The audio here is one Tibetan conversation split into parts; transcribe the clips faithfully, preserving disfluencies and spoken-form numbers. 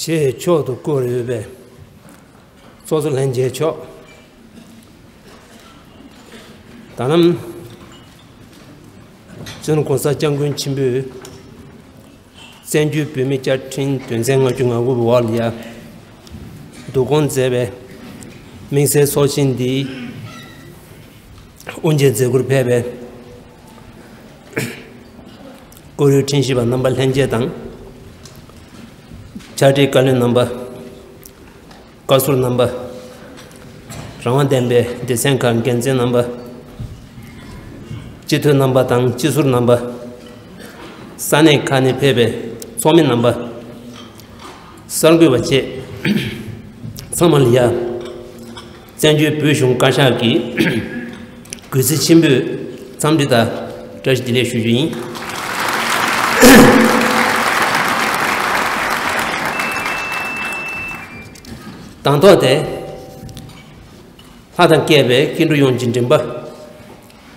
ཆེས་མཆོག་ཏུ་བཀུར་འོས་པའི་ཚོགས་གཙོ་ལྷན་རྒྱས་མཆོག་ད་ལམ་བཙུན་གོང་ས་སྐྱབས་མགོན་ཆེན་པོས་བཙན་བྱོལ་བོད་མིའི་བཅའ་ཁྲིམས་དོན་ཚན་ལྔ་བཅུ་ང་དགུ་པའི་འོག་ལ་ཡ་བསྡུ་སྐོང་མཛད་པའི་དམིགས་བསལ་ཚོགས་ཆེན་འདིའི་དབུ་འབྱེད་མཛད་སྒོར་ཕེབས་པའི་བཀུར་འོས་ཁྲིམས་ཞིབ་པ་རྣམ་པ་ལྷན་རྒྱས་དང་། ཕྱག་སྦྲེལ་བཀའ་བློན་རྣམ་པ། བཀའ་ཟུར་རྣམ་པ། རང་དབང་ལྡན་པའི་སྡེ་ཚན་ཁག་འགན་འཛིན་རྣམ་པ། སྤྱི་འཐུས་རྣམ་པ་དང་སྤྱི་ཟུར་རྣམ་པ། ས་གནས་ཁག་ནས་ཕེབས་པའི་ཚོགས་མི་རྣམ་པ། གསར་འགོད་པ་བཅས་ཚང་མ་ལ་ཡ། བཙན་བྱོལ་བོད་གཞུང་བཀའ་ཤག་གི་གུས་བརྩི་ཆེན་པོས་འཚམས་འདྲི་དང་བཀྲ་ཤིས་བདེ་ལེགས་ཞུ་རྒྱུ་ཡིན། དང་ཐོག་དེ། ལྷ་དང་བཀས་པའི་སྐྱེ་འགྲོ་ཡོངས་ཀྱི་མགྲིན་པ།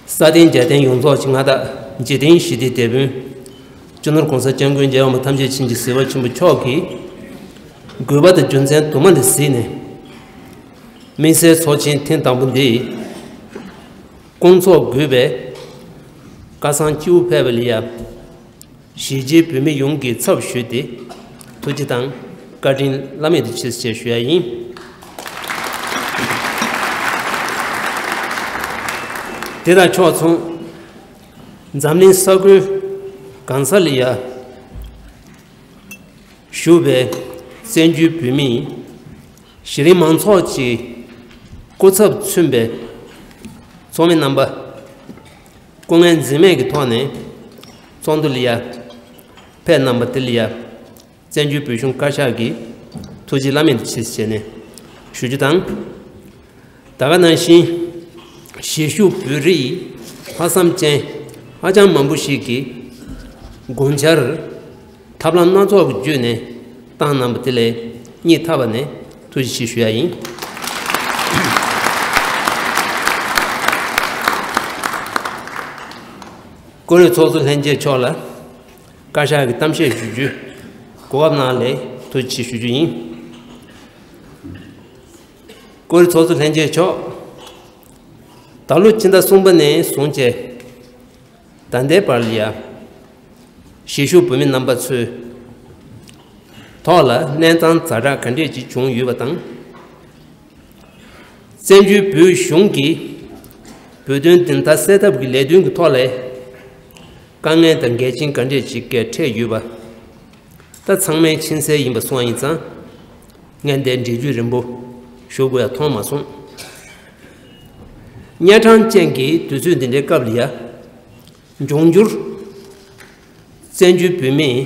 ས་སྟེང་རྒྱལ་བསྟན་ཡོངས་རྫོགས་ཀྱི་མངའ་བདག་འཇིག་རྟེན་ཞི་བདེའི་དེད་དཔོན། སྤྱི་ནོར་༸གོང་ས་༸སྐྱབས་མགོན་རྒྱལ་བ་དམ་པ་ཐམས་ཅད་མཁྱེན་ཅིང་གཟིགས་པ་ཆེན་པོ་མཆོག་གིས་དགོས་པ་དང་རྒྱུ་མཚན་དུ་མ་ལ་གཟིགས་ནས། དམིགས་བསལ་ཚོགས་ཆེན་ཐེངས་དང་པོ་འདི་སྐོང་ཚོགས་དགོས་པའི་བཀའ་གསང་སྤྱི་བོར་ཕེབས་པ་ལ་ཡ། གཞིས་བྱེས་བོད་མི་ཡོངས་ཀྱི་ཚབ་ཞུས་ཏེ་ཐུགས་རྗེ་དང་བཀའ་དྲིན་བླ་མེད་དུ་ཆེ་ཞེས་ཞུ་ཡ་ཡིན། དེ་དང་ཕྱོགས་མཚུངས། འཛམ་གླིང་ས་ཁུལ་གང་ས་ལ་ཡ་བཞུགས་པའི་བཙན་བྱོལ་བོད་མི་གཞི་རིམ་མང་ཚོགས་ཀྱི་སྐུ་ཚབ་མཚོན་པའི་ཚོགས་མི་རྣམ་པ། སྐུ་ངལ་འཛེམས་མེད་ཀྱི་ཐོག་ནས་ཚོགས་འདུ་ལ་ཡ་ཕེབས་གནང་བ་དེ་ལ་ཡ། བཙན་བྱོལ་བོད་གཞུང་བཀའ་ཤག་གི་ཐུགས་རྗེ་བླ་མེད་དུ་ཆེ་ཞེས་ནས་ཞུ་རྒྱུ་དང་། ད་ག་ནང་བཞིན་གཞིས་བཞུགས་བོད་རིགས་ལྷག་བསམ་ཅན་ཧ་ཅང་མང་པོ་ཞིག་གིས་དགོངས་འཆར་ཐབས་ལམ་སྣ་ཚོགས་ཀྱི་བརྒྱུད་ནས་བཏང་གནང་བ་དེ་ལ་སྙིང་ཐག་པ་ནས་ཐུགས་རྗེ་ཆེ་ཞུ་ཡ་ཡིན། བཀུར་འོས་ཚོགས་གཙོ་ལྷན་རྒྱས་མཆོག་ལ། བཀའ་ཤག་གི་གཏམ་བཤད་ཞུ་རྒྱུའི་གོ་སྐབས་གནང་ལ་ཐུགས་རྗེ་ཆེ་ཞུ་རྒྱུ་ཡིན། བཀུར་འོས་ཚོགས་གཙོ་ལྷན་རྒྱས་མཆོག་ད་ལོ་ཕྱི་ཟླ་གསུམ་པ་ནས་བཟུང་བྱས། ད་ལྟའི་བར་ལ་ཡ། གཞིས་བཞུགས་བོད་མི་རྣམ་པ་ཚོའི་ཐོག་ལ་གནས་སྟངས་ཛ་དྲག་ག་འདྲས་ཅིག་བྱུང་ཡོད་པ་དང་། བཙན་བྱོལ་བོད་གཞུང་གིས་བོད་དོན་བདེན་མཐའ་གསལ་ཐབས་ཀྱི་ལས་དོན་གྱི་ཐོག་ལས་དཀའ་ངལ་དང་འགལ་རྐྱེན་ག་འདྲས་ཅིག་གས་འཕྲད་ཡོད་པ། ད་ཚང་མས་མཁྱེན་གསལ་ཡིན་པ་སོང་བ་ཡིན་ཙང་། ངས་འདིར་འགྲེལ་བརྗོད་རིང་པོ་ཞུ་དགོས་ཡ་མཐོང་མ་སོང་། གཉན་འཕྲང་ཅན་གྱི་དུས་ཚོད་འདི་འདྲའི་སྐབས་ལ་ཡ། འབྱུང་འགྱུར་བཙན་བྱོལ་བོད་མིས་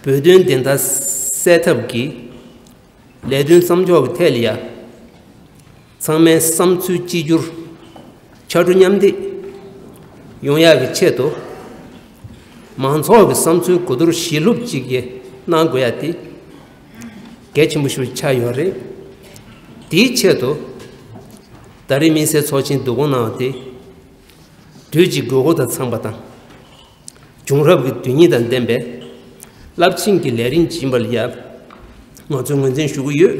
བོད་དོན་བདེན་མཐའ་གསལ་ཐབས་ཀྱི་ལས་དོན་བསམ་ཕྱོགས་ཀྱི་ཐད་ལ་ཡ། ཚང་མའི་བསམ་ཚུལ་གཅིག་གྱུར། ཕྱར་གྲུ་མཉམ་འདེགས་ཡོང་ཡག་གི་ཆེད་དུ། མང་ཚོགས་ཀྱི་བསམ་ཚུལ་གོ་བསྡུར་ཞི་ལྷུག་ཅིག་གིས་གནང་དགོས་ཡ་དེ་གལ་ཆེན་པོ་ཞིག་ཆགས་ཡོད་རེད། དེའི་ཆེད་དུ་ད་རེས་དམིགས་བསལ་ཚོགས་ཆེན་བསྡུ་སྐོང་གནང་བ་དེ་དུས་ཀྱི་དགོས་མཁོ་དང་འཚམས་པ་དང་། བྱུང་རབས་ཀྱི་དོན་སྙིང་དང་ལྡན་པའི་རླབས་ཆེན་གྱི་ལས་རིམ་ཡིན་པ་ལ་ཡ་ང་ཚོས་ངོས་འཛིན་ཞུ་གི་ཡོད།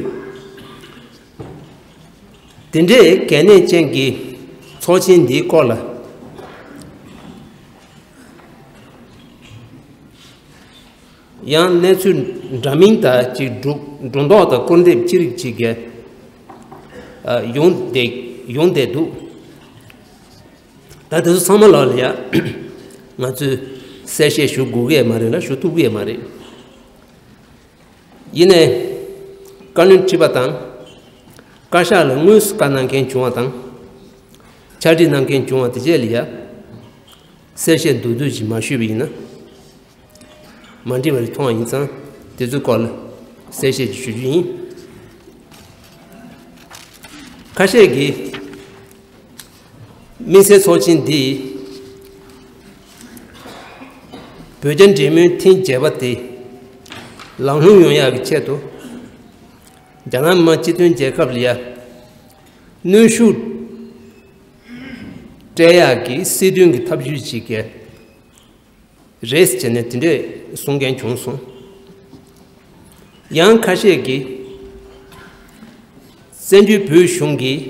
དེ་འདྲའི་གལ་གནད་ཅན་གྱི་ཚོགས་ཆེན་འདིའི་སྐོར་ལ། ཡང་གནས་ཚུལ་འདྲ་མིན་དང་གཅིག་སྒྲོ་སྒྲོ་འདོགས་དང་སྐོར་འདེབས་ཅི་རིགས་ཅིག་གིས་ཡོང་བསྡད་ཡོང་བསྡད་འདུག་ད་དེ་ཚོ་ཚང་མ་ལོག་ལ་ཡ་ང་ཚོས་གསལ་བཤད་ཞུ་དགོས་ཀྱི་ཡོད་མ་རེད་ལ་ཞུ་ཐུབ་ཀྱི་ཡོད་མ་རེད། ཡིན་ནའི། བཀའ་བློན་ཁྲི་པ་དང་། བཀའ་ཤག་ལ་དངོས་སུ་བཀའ་གནང་མཁན་བྱུང་བ་དང་། ཕྱག་བྲིས་གནང་མཁན་བྱུང་བ་དེ་བཅས་ལ་ཡ། གསལ་བཤད་མདོར་བསྡུས་ཤིག་མ་ཞུས་པ་ཡིན་ན། མ་འགྲིག་པ་རེ་མཐོང་བ་ཡིན་ཙང་དེ་ཚོའི་སྐོར་ལ་གསལ་བཤད་ཅིག་ཞུ་རྒྱུ་ཡིན། ཁ་ཤས་ཀྱིས། དམིགས་བསལ་ཚོགས་ཆེན་འདིས་བོད་རྒྱ་འབྲེལ་མོལ་ཐེངས་བརྒྱད་པ་དེ་ལམ་ལྷོང་ཡོང་ཡག་གི་ཆེད་དུ་རྒྱ་ནག་མི་དམངས་སྤྱི་མཐུན་རྒྱལ་ཁབ་ལ་ཡ་གནོན་ཤུགས་སྤྲད་ཡག་གི་སྲིད་དོན་གྱི་ཐབས་ཇུས་ཅིག་གི་རེད་ཟེར་ནས་དེ་འདྲས་གསུང་མཁན་བྱུང་སོང་། ཡང་ཁ་ཤས་ཀྱིས་བཙན་བྱོལ་བོད་གཞུང་གིས་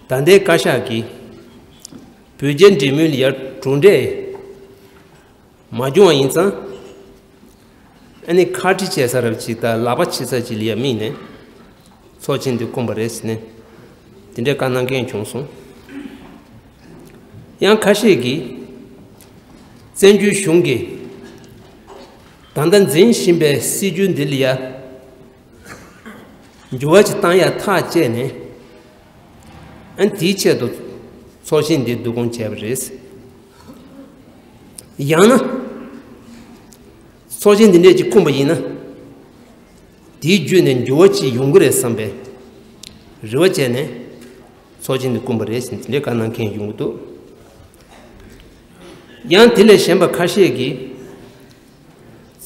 ད་ལྟའི་བཀའ་ཤག་གིས་བོད་རྒྱའི་འབྲེལ་མོལ་ལ་ཡར་གྲུབ་འབྲས་མ་བྱུང་བ་ཡིན་ཙང་། ཨ་ནི་ཁག་དཀྲི་བྱེད་ས་རབ་ཅིག་དང་ལག་པ་ཕྱིས་ས་ཅིག་ལ་ཡ་དམིགས་ནས་ཚོགས་ཆེན་འདི་བསྐོངས་པ་རེད་ཟེར་ནས་དེ་འདྲའི་བཀའ་གནང་མཁན་བྱུང་སོང་། ཡང་ཁ་ཤས་ཀྱིས་བཙན་བྱོལ་གཞུང་གིས་ད་ལྟ་འཛིན་བཞིན་པའི་སྲིད་བྱུས་འདི་ལ་ཡ་འགྱུར་བ་ཅིག་བཏང་ཡ་ཐག་བཅད་ནས། ཨ་ནི་དེའི་ཆེད་དུ་ཚོགས་ཆེན་འདི་བསྡུ་སྐོང་བྱས་པ་རེད། ཡང་ན་ཚོགས་ཆེན་འདི་འདྲས་ཅིག་བསྐོངས་པ་ཡིན་ན། དེའི་བརྒྱུད་ནས་འགྱུར་བ་ཅིག་ཡོང་གི་རེད་བསམ་པའི་རེ་བ་བྱས་ནས་ཚོགས་ཆེན་འདི་བསྐོངས་པ་རེད་ཟེར་ནས་དེ་འདྲའི་བཀའ་གནང་མཁན་ཡོང་གི་འདུག། ཡང་དེ་ལས་གཞན་པ་ཁ་ཤས་ཀྱིས་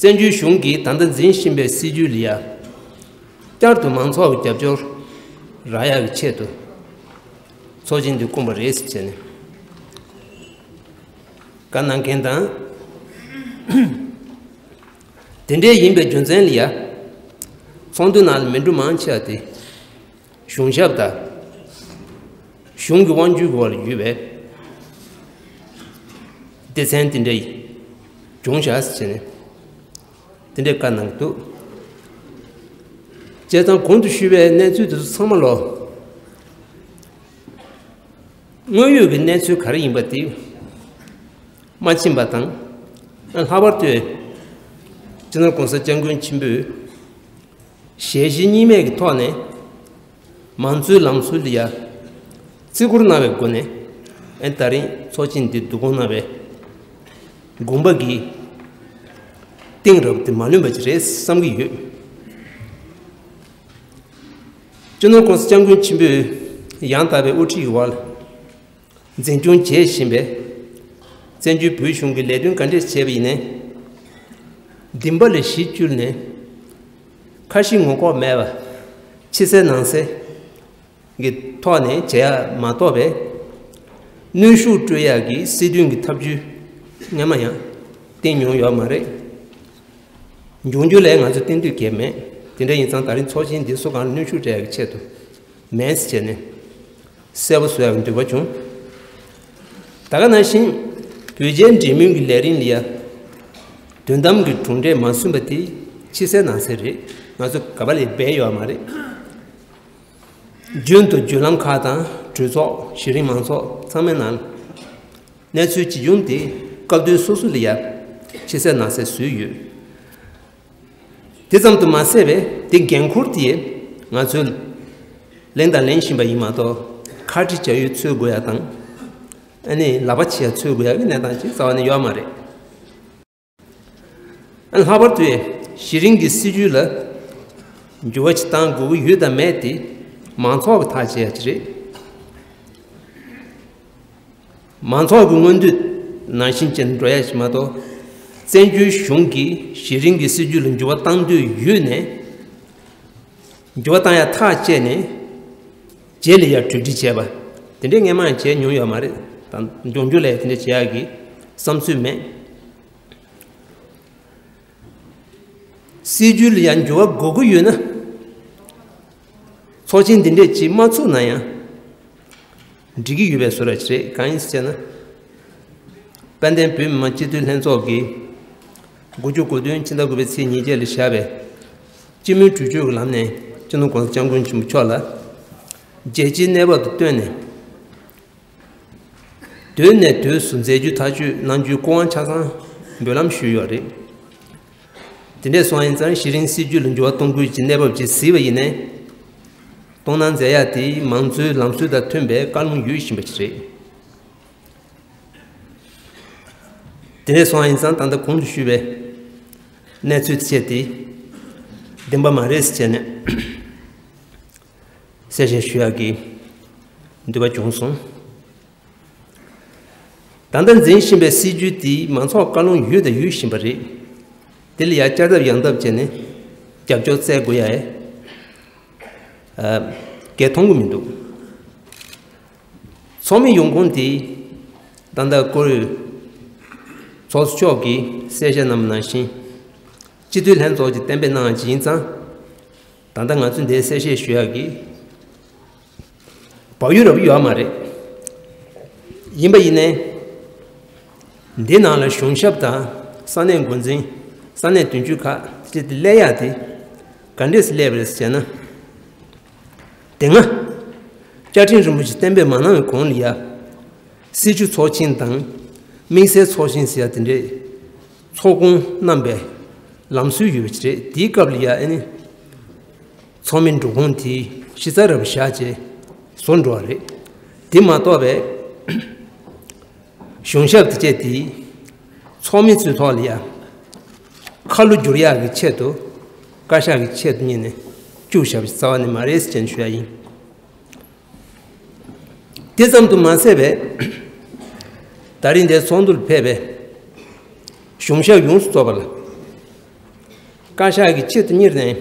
བཙན་བྱོལ་གཞུང་གིས་ད་ལྟ་འཛིན་བཞིན་པའི་སྲིད་བྱུས་ལ་ཡ་བསྐྱར་དུ་མང་ཚོགས་ཀྱི་རྒྱབ་སྐྱོར་རག་ཡག་གི་ཆེད་དུ་ཚོགས་ཆེན་འདི་བསྐོངས་པ་རེད་ཟེར་བྱས་ནས་བཀའ་གནང་མཁན་དང་། དེ་འདྲའི་ཡིན་པའི་རྒྱུ་མཚན་ལ་ཡ། ཚོགས་འདུའི་ནང་ལ་མི་འགྲོ་མང་ཆེ་བ་དེ་གཞུང་ཞབས་དང་གཞུང་གི་དབང་སྒྱུར་གྱི་འོག་ལ་ཡོད་པའི་སྡེ་ཚན་དེ་འདྲ་ཡིན་བྱུང་བཞག་ཟེར་བྱས་ནས་དེ་འདྲའི་བཀའ་གནང་གི་འདུག། བྱས་ཙང་གོང་དུ་ཞུས་པའི་གནས་ཚུལ་དེ་ཚོ་ཚང་མ་ལོ། དངོས་ཡོད་ཀྱི་གནས་ཚུལ་ག་རེ་ཡིན་པ་དེ་མ་ཕྱིན་པ་དང་། ལྷག་པར་དུ་སྤྱི་ནོར་༸གོང་ས་༸སྐྱབས་མགོན་ཆེན་པོས་ཞལ་བཞེས་གཉིས་མེད་ཀྱི་ཐོག་ནས་མང་གཙོའི་ལམ་སྲོལ་ལ་ཡ་བརྩི་བཀུར་གནང་བའི་སྒོ་ནས། ཨེ་ད་རིང་ཚོགས་ཆེན་འདི་བསྡུ་སྐོང་གནང་བའི་དགོངས་པ་གི་གཏིང་རབ་དེ་མ་ལོན་པ་ཅིག་རེད་བསམ་གྱི་ཡོད། སྤྱི་ནོར་༸གོང་ས་༸སྐྱབས་མགོན་ཆེན་པོས་ཡང་དག་པའི་དབུ་ཁྲིད་ཀྱི་འོག་ལ་འཛིན་སྐྱོང་བྱེད་བཞིན་པའི་བཙན་བྱོལ་བོད་གཞུང་གི་ལས་དོན་ག་འདྲས་བྱས་པ་ཡིན་ནའི། འདིན་པ་ལས་གཞི་བཅུལ་ནས་ཁ་ཞེ་ངོ་ལྐོག་མེད་པ། ཕྱི་གསལ་ནང་གསལ་གྱི་ཐོག་ནས་བྱེད་ཡ་མ་གཏོགས་པའི་གནོན་ཤུགས་སྤྲོད་ཡ་གི་སྲིད་དོན་གྱི་ཐབས་ཇུས་སྔོན་མ་ཡང་བསྟེན་མྱོང་ཡོད་མ་རེད། འབྱུང་འགྱུར་ལ་ང་ཚོས་བསྟེན་འདོད་གལ་མེད། དེ་འདྲ་ཡིན་ཙང་ད་རིང་ཚོགས་ཆེན་འདི་སུ་གང་ལ་གནོན་ཤུགས་སྤྲད་ཡག་གི་ཆེད་དུ་མིན་ཟེར་བྱས་ནས་གསལ་པོ་བཟོ་ཡག་གི་འདོད་པ་བྱུང་། ད་ག་ནང་བཞིན་བོད་རྒྱའི་འབྲེལ་མོལ་གྱི་ལས་རིམ་ལ་ཡ་དོན་དམ་གྱི་གྲུབ་འབྲས་མ་སོན་པ་དེ་ཕྱི་གསལ་ནང་གསལ་རེད། ང་ཚོ་ག་པ་ལས་སྦས་ཡོད་མ་རེད། རྒྱུན་དུ་བརྒྱུད་ལམ་ཁག་དང་གྲོས་ཚོགས་གཞི་རིམ་མང་ཚོགས་ཚང་མའི་ནང་གནས་ཚུལ་ཇི་བྱུང་དེ་སྐབས་དོན་སོ་སོ་ལ་ཡ་ཕྱི་གསལ་ནང་གསལ་བཟོས་ཡོད། དེ་ཙམ་དུ་མ་ཟད་པའི་དེ་འགན་འཁུར་དེ་ང་ཚོས་ལེན་དང་ལེན་བཞིན་པ་ཡིན་མ་གཏོགས་ཁག་དཀྲི་བྱ་ཡུལ་འཚོལ་དགོས་ཡ་དང་། ཨ་ནི་ལག་པ་ཕྱིས་ཡ་འཚོལ་དགོས་ཡ་གི་གནས་སྟངས་ཅིག་རྩ་བ་ནས་ཡོད་མ་རེད། ཨ་ནི་ལྷག་པར་དུ་གཞི་རིམ་གྱི་སྲིད་ཇུས་ལ་འགྱུར་བ་ཅིག་བཏང་དགོས་ཀྱི་ཡོད་དང་མེད་དེ་མང་ཚོགས་ཀྱིས་ཐག་བཅད་ཡ་ཅིག་རེད། མང་ཚོགས་ཀྱི་མངོན་འདོད་ནང་བཞིན་བྱས་ནས་འགྲོ་ཡ་ཞིག་མ་གཏོགས། བཙན་བྱོལ་གཞུང་གིས་གཞི་རིམ་གྱི་སྲིད་ཇུས་ལ་འགྱུར་བ་བཏང་འདོད་ཡོད་ནས། འགྱུར་བ་བཏང་ཡ་ཐག་བཅད་ནས་རྗེས་ལ་ཡ་གྲོས་འདྲི་བྱས་པ་དེ་འདྲའི་སྔོན་མ་ཡང་བྱས་མྱོང་ཡོད་མ་རེད། ད་འབྱུང་འགྱུར་ལ་ཡ་དེ་འདྲ་བྱེད་ཡག་གི་བསམ་ཚུལ་མེད། སྲིད་ཇུས་ལ་ཡང་འགྱུར་བ་དགོས་ཀྱི་ཡོད་ན། ཚོགས་ཆེན་འདི་འདྲས་ཅིག་མ་ཚུགས་ན་ཡང་འགྲིག་གི་ཡོད་པའི་བཟོ་འདྲ་ཅིག་རེད། གང་ཡིན་ཟེར་ན། དཔལ་ལྡན་བོད་མི་མང་སྤྱི་འཐུས་ལྷན་ཚོགས་ཀྱིས་དགུ་བཅུ་གོ་བདུན་ཕྱི་ཟླ་དགུ་པའི་ཚེས་ཉེར་བརྒྱད་ལ་བཞག་པའི་སྤྱི་མོས་གྲོས་ཆོད་ཀྱི་ལམ་ནས་སྤྱི་ནོར་༸གོང་ས་༸སྐྱབས་མགོན་ཆེན་པོ་མཆོག་ལ་རྒྱལ་སྤྱིའི་གནས་བབ་དང་བསྟུན་ནས། དུས་ནས་དུས་སུ་མཛད་རྒྱུའི་ཐག་གཅོད་གནང་རྒྱུའི་སྐུ་དབང་ཆ་ཚང་འབུལ་ལམ་ཞུས་ཡོད་རེད། དེ་འདྲས་སོང་ཡིན་ཙང་གཞི་རིམ་སྲིད་ཇུས་ལ་འགྱུར་བ་གཏོང་དགོས་ཀྱི་གནས་བབ་ཅིག་གཟིགས་པ་ཡིན་ནའི། གཏོང་གནང་མཛད་ཡ་དེ་མང་གཙོའི་ལམ་སྲོལ་དང་མཐུན་པའི་བཀའ་ལུང་ཡོད་བཞིན་པ་ཞིག་རེད། དེ་འདྲས་སོང་ཡིན་ཙང་ད་ལྟ་གོང་དུ་ཞུས་པའི་གནས་ཚུལ་དེ་བྱས་ཏེ་བདེན་པ་མ་རེད་ཟེར་བྱས་ནས། གསལ་བཤད་ཞུ་ཡག་གི་འདོད་པ་བྱུང་སོང་། ད་ལྟ་འཛིན་བཞིན་པའི་སྲིད་ཇུས་དེ་མང་ཚོགས་བཀའ་ལུང་ཡོད་དང་ཡོད་བཞིན་པ་རེད། དེ་ལ་ཡང་བསྐྱར་ལྡབ་ཡང་ལྡབ་བྱས་ནས་རྒྱབ་སྐྱོར་བཙལ་དགོས་ཡ་ཨེ་གལ་མཐོང་གི་མི་འདུག། ཚོགས་མི་ཡོང་ཁུངས་དེ་ད་ལྟ་སྐུ་ཚོགས་གཙོ་མཆོག་གིས་གསལ་བཤད་གནང་བ་ནང་བཞིན། སྤྱི་འཐུས་ལྷན་ཚོགས་ཀྱིས་གཏན་འབེབས་གནང་བ་ཅིག་ཡིན་ཙང་། ད་ལྟ་ང་ཚོས་འདིར་གསལ་བཤད་ཞུ་ཡག་གི་བག་ཡོད་རབ་ཡོད་མ་རེད། ཡིན་པ་ཡིན་ནའི། འདི་ནང་ལ་གཞུང་ཞབས་དང་ས་གནས་འགོ་འཛིན། ས་གནས་དོན་གཅོད་ཁག་ཅིག་སླེབས་ཡག་དེ་ག་འདྲས་སླེབས་རེད་ཟེར་ན། དེ་སྔ་བཅའ་ཁྲིམས་རིན་པོ་ཆེ་གཏན་འབེབས་མ་གནང་བའི་གོང་ལ་ཡ། སྲིད་བྱུས་ཚོགས་ཆེན་དང་། དམིགས་བསལ་ཚོགས་ཆེན་ཟེར་ཡ་དེ་འདྲས་ཚོགས་སྐོང་གནང་པའི་ལམ་སྲོལ་ཡོད་པ་ཅིག་རེད། དེའི་སྐབས་ལ་ཡ་ཨ་ནི། ཚོགས་མི་འགྲོ་ཁུངས་དེ་གཞི་རྩ་ར་བཞག་བྱས་བཟོ་འགྲོ་བ་རེད། དེ་མ་གཏོགས་པའི་གཞུང་ཞབས་དེ་བཅས་དེ་ཚོགས་མི་ཚོའི་ཐོག་ལ་ཡ་ཁ་ལོ་བསྒྱུར་ཡག་གི་ཆེད་དུ། བཀའ་ཤག་གི་ཆེད་དུ་གཉེར་ནས་བཅུག་བཞག་པ་ཞིག་རྩ་བ་ནས་མ་རེད་ཟེར་བྱས་ནས་ཞུ་ཡ་ཡིན། དེ་ཙམ་དུ་མ་ཟད་པའི་ད་རིང་འདིར་ཚོགས་འདུར་ཕེབས་པའི་གཞུང་ཞབས་ཡོངས་སུ་རྫོགས་པ་ལ་བཀའ་ཤག་གི་ཆེད་དུ་གཉེར་ནས།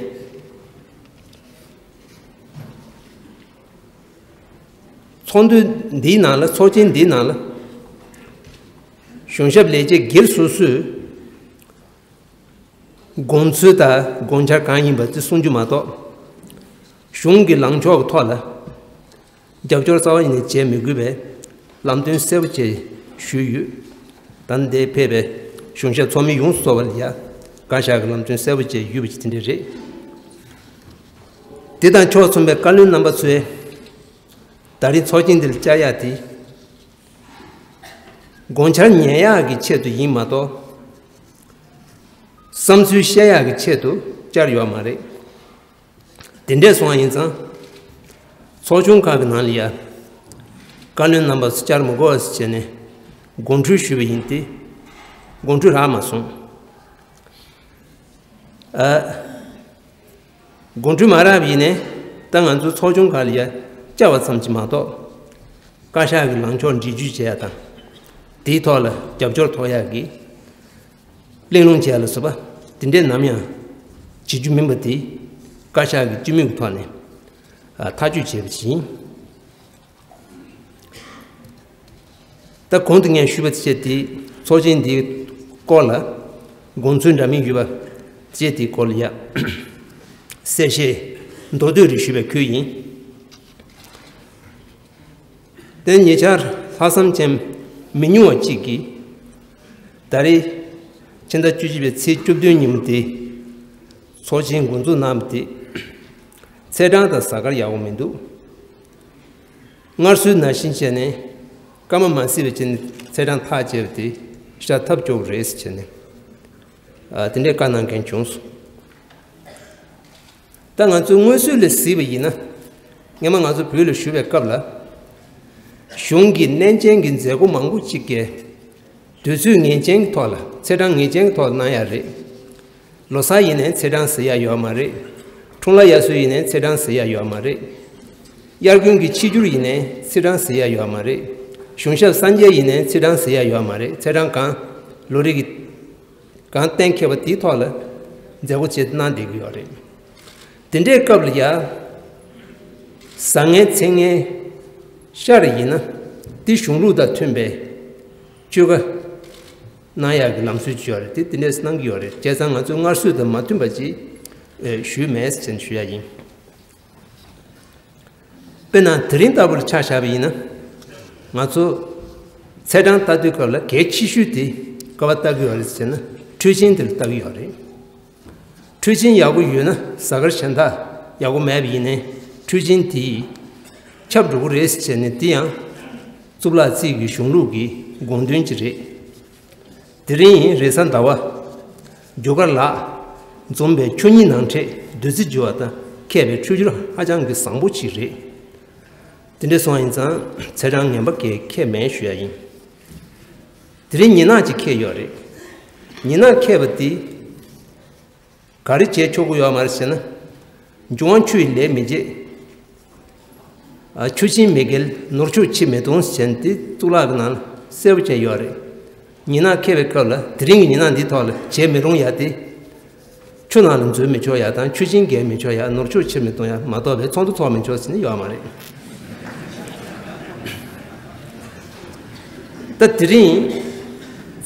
ཚོགས་འདུ་འདིའི་ནང་ལ། ཚོགས་ཆེན་འདིའི་ནང་ལ་གཞུང་ཞབས་ལས་བྱེད་སྒེར་སོ་སོས་དགོངས་ཚུལ་དང་དགོངས་འཆར་གང་ཡིན་པ་དེ་གསུང་རྒྱུ་མ་གཏོགས། གཞུང་གི་ལངས་ཕྱོགས་ཀྱི་ཐོག་ལ་རྒྱབ་སྐྱོར་རྩ་བ་ཉིད་ནས་བྱེད་མི་དགོས་པའི་ལམ་སྟོན་གསལ་པོ་བཅས་ཞུས་ཡོད། ད་ལྟ་འདིར་ཕེབས་པའི་གཞུང་ཞབས་ཚོགས་མི་ཡོངས་སུ་རྫོགས་པ་ལ་ཡ་བཀའ་ཤག་གི་ལམ་སྟོན་གསལ་པོ་བཅས་ཡོད་པ་ཅིག་དེ་འདྲ་རེད། དེ་དང་ཕྱོགས་མཚུངས་པའི་བཀའ་བློན་རྣམ་པ་ཚོས་ད་རིང་ཚོགས་ཆེན་འདིར་བཅར་ཡག་དེ། དགོངས་འཆར་ཉན་ཡག་གི་ཆེད་དུ་ཡིན་མ་གཏོགས། བསམ་ཚུལ་བཤད་ཡག་གི་ཆེད་དུ་བཅར་ཡོད་མ་རེད། དེ་འདྲས་སོང་བ་ཡིན་ཙང་། ཚོགས་ཆུང་ཁག་གི་ནང་ལ་ཡ་བཀའ་བློན་རྣམ་པ་ཚོ་བཅར་མི་དགོས་ཟེར་བྱས་ནས་དགོངས་འཁྲོལ་ཞུས་པ་ཡིན་ཏེ། དགོངས་འཁྲོལ་རག་མ་སོང་། ཨ། དགོངས་འཁྲོལ་མ་རག་པ་ཡིན་ནའི། ད་ང་ཚོ་ཚོགས་ཆུང་ཁག་ལ་ཡ་བཅར་བ་ཙམ་གྱིས་མ་གཏོགས། བཀའ་ཤག་གི་ལངས་ཕྱོགས་འགྲེལ་བརྗོད་བྱེད་ཡ་དང་། དེའི་ཐོག་ལ་རྒྱབ་སྐྱོར་ཐོབ་ཡག་གི་གླེང་སློང་བྱེད་ཡ་ལ་སོགས་པ་དེ་འདྲས་ནམ་ཡང་བྱེད་རྒྱུ་མིན་པ་དེ་བཀའ་ཤག་གི་སྤྱི་མོས་ཀྱི་ཐོག་ནས་ཐག་གཅོད་བྱས་པ་ཞིག་ཡིན། ད་གོང་དུ་ངས་ཞུས་པ་བཅས་ཏེ་ཚོགས་ཆེན་འདིའི་སྐོར་ལ་དགོངས་ཚུལ་འདྲ་མིན་ཡོད་པ་བཅས་ཏེའི་སྐོར་ལ་ཡ་གསལ་བཤད་མདོར་བསྡུས་རེ་ཞུས་པའི་ཁུལ་ཡིན། དེ་ཉེ་ཆར་ལྷག་བསམ་ཅན་མི་ཉུང་བ་གཅིག་གིས་ད་རེས་ཕྱི་ཟླ་བཅུ་གཅིག་པའི་ཚེས་བཅུ་བདུན་ཉིན་མོ་དེ་ཚོགས་ཆེན་འགོ་འཛུགས་གནང་བ་དེ་ཚེས་གྲངས་དང་གཟའ་སྐར་ཡག་པོ་མི་འདུག་སྔར་སྲོལ་ནང་བཞིན་བྱས་ནས་སྐར་མ་མ་བརྩིས་པ་བྱས་ནས་ཚེས་གྲངས་ཐག་བཅད་པ་དེ་ཤ་ཐབས་སྐྱོ་བོ་རེད་ཟེར་བྱས་ནས་ཨ། དེ་འདྲའི་བཀའ་གནང་མཁན་བྱུང་སོང་། ད་ང་ཚོའི་སྔོན་སྲོལ་ལ་གཟིགས་པ་ཡིན་ན། སྔོན་མ་ང་ཚོ་བོད་ལ་བཞུགས་པའི་སྐབས་ལ། གཞུང་གི་གནས་ཆེན་གྱི་མཛད་སྒོ་མང་པོ་གཅིག་གི་དུས་ཚོད་ངེས་ཅན་གྱི་ཐོག་ལ། ཚེས་གྲངས་ངེས་ཅན་གྱི་ཐོག་ལ་གནང་ཡ་རེད། ལོ་གསར་ཡིན་ནའི་ཚེས་གྲངས་ཟེར་ཡ་ཡོད་མ་རེད། འཁྲུངས་ལྷ་དབྱར་གསོལ་ཡིན་ནའི་ཚེས་གྲངས་ཟེར་ཡ་ཡོད་མ་རེད། དབྱར་དགུན་གྱི་ཆིབས་བསྒྱུར་ཡིན་ནའི་ཚེས་གྲངས་ཟེར་ཡ་ཡོད་མ་རེད། གཞུང་ཞབས་གསར་མཇལ་ཡིན་ནའི་ཚེས་གྲངས་ཟེར་ཡ་ཡོད་མ་རེད། ཚེས་གྲངས་གང་། ལོ་རེ་གི་གང་གཏན་འཁེལ་བ་དེའི་ཐོག་ལ་མཛད་སྒོ་བྱེད་གནང་བསྡད་ཀྱི་ཡོད་རེད། དེ་འདྲའི་སྐབས་ལ་ཡ། བཟང་ངན་མཚན་ངན་ཤར་ཡིན་ན་དེ་གཞུང་ལུགས་དང་མཐུན་པའི་བཅོས་ཁ་གནང་ཡག་གི་ལམ་སྲོལ་ཅིག་ཡོད་རེད། དེ་དེ་འདྲས་གནང་གི་ཡོད་རེད། བྱས་ཙང་ང་ཚོའི་སྔར་སྲོལ་དང་མ་མཐུན་པ་ཅིག་ཞུས་མེད་ཟེར་ནས་ཞུ་ཡ་ཡིན། དཔེར་ན་དེ་རིང་ལྟ་བུར་ཆ་བཞག་པ་ཡིན་ན། ང་ཚོ་ཚེས་གྲངས་ལྟ་དུས་སྐབས་ལ་གལ་ཆེ་ཤོས་དེ་ག་པར་ལྟ་གི་ཡོད་རེད་ཟེར་ན། འཁྲུལ་ཆེན་དེ་ལ་ལྟ་གི་ཡོད་རེད། འཁྲུལ་ཆེན་ཡག་པོ་ཡོད་ན་གཟའ་སྐར་གཞན་དག་ཡག་པོ་མེད་པ་ཡིན་ནའི་འཁྲུལ་ཆེན་དེ་ཁྱབ་འགྲོ་གི་རེད་ཟེར་ནས། དེ་ཡང་གཙུག་ལག་རྩིས་ཀྱི་གཞུང་ལུགས་ཀྱི་དགོངས་དོན་ཅིག་རེད། དེ་རིང་རེས་གཟའ་ཟླ་བ། རྒྱུ་སྐར་ལག་འཛོམས་པའི་ཆུ་གཉིས་ནང་འཕྲད་བདུད་རྩི་རྒྱུ་བ་དང་ཁེལ་བའི་འཕྲོད་སྦྱོར་ཧ་ཅང་གི་བཟང་པོ་ཅིག་རེད། དེ་འདྲ་སོང་ཡིན་ཙང་ཚེས་གྲངས་ངན་པ་གས་ཁེལ་མེད་ཞུ་ཡ་ཡིན། དེ་རིང་ཉི་ནག་ཅིག་ཁེལ་ཡོད་རེད། ཉི་ནག་ཁེལ་བ་དེ། ག་རེ་བྱས་ཆོག་གི་ཡོད་མ་རེད་ཟེར་ན། འབྱུང་བ་ཆུ་ཡིས་ལས་མི་བྱེད། ཨ། ཆུ་ཆེན་མི་འགེལ་ནོར་ཕྱུགས་ཕྱིར་མི་གཏོང་ཟེར་ནས་དེ་གཙུག་ལག་གི་ནང་ལ་གསལ་པོ་བྱས་ཡོད་རེད། ཉི་ནག་ཁེལ་བའི་སྐབས་ལ་དེ་རིང་གི་ཉི་ནག་འདིའི་ཐོག་ལ་བྱེད་མི་རུང་ཡ་དེ། ཆུ་ནང་ལ་འཛུལ་མི་ཆོག་ཡ་དང་ཆུ་ཆེན་འགེལ་མི་ཆོག་ཡ། ནོར་ཕྱུགས་ཕྱིར་མི་གཏོང་ཡ་མ་གཏོགས་པའི་ཚོགས་འདུ་ཚོགས་མི་ཆོག་ཟེར་ནས་ཡོད་མ་རེད། ད་དེ་རིང་